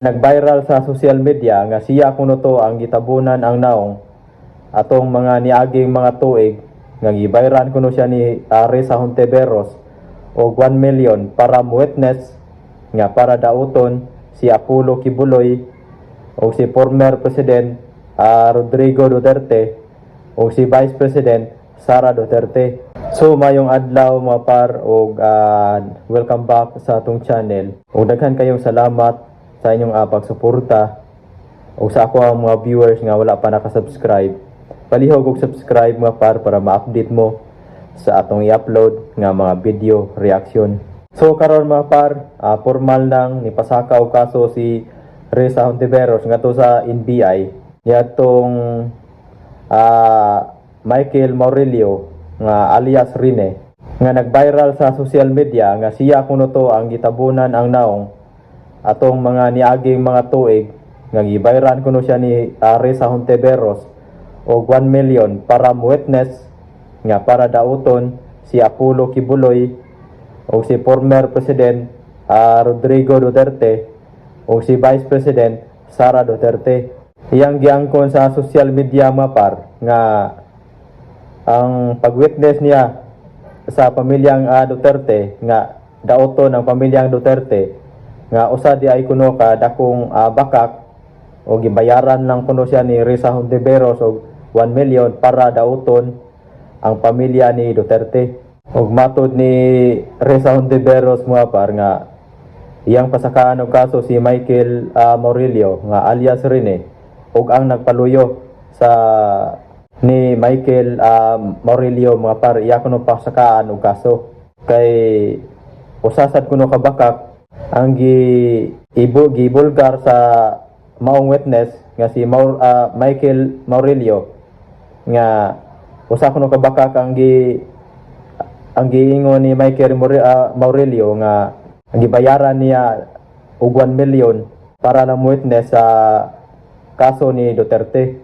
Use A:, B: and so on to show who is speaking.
A: Nag-viral sa social media nga siya kuno to ang gitabunan ang naong atong mga niaging mga tuig nga gibayran kuno siya ni Risa Hontiveros og 1 million para mo-witness nga para dauton si Apollo Quiboloy o si former President Rodrigo Duterte o si Vice President Sara Duterte. So mayong adlaw, mga par, og welcome back sa atong channel. Og daghan kayong salamat sa inyong pagsuporta o sa ako ang mga viewers nga wala pa nakasubscribe. Palihog og subscribe, mga par, para ma-update mo sa atong i-upload nga mga video reaction. So karon, mga par, formal nang nipasaka og kaso si Risa Hontiveros ngadto sa NBI niadtong Michael Maurilio nga alias Rene nga nag-viral sa social media nga siya kuno to ang gitabunan ang naong atong mga niaging mga tuig nga gibayran kuno siya ni Risa Hontiveros og 1 million para mo-witness nga para dauton si Apollo Quiboloy o si former President Rodrigo Duterte o si Vice President Sara Duterte. Iyang giangkon sa social media, mga par, nga ang pag-witness niya sa pamilyang Duterte nga dauton ang pamilyang Duterte nga usa di ay kuno ka dakong bakak o gibayaran lang kuno siya ni Risa Hontiveros og 1 million para dauton ang pamilya ni Duterte. Og matod ni Risa Hontiveros, mga par, nga iyang pasakaan og kaso si Michael Maurilio nga alias Rene ug ang nagpaluyo sa ni Michael Maurilio, mga par, iya kuno pasakaan og kaso kay usa sad kuno ka bakak ang gi ibo gibulgar sa maong witness nga si Michael Maurilio nga usa kuno ka bakak ang giingon ni Michael Maurilio nga ang gibayaran niya og 1 million para lang witness sa kaso ni Duterte.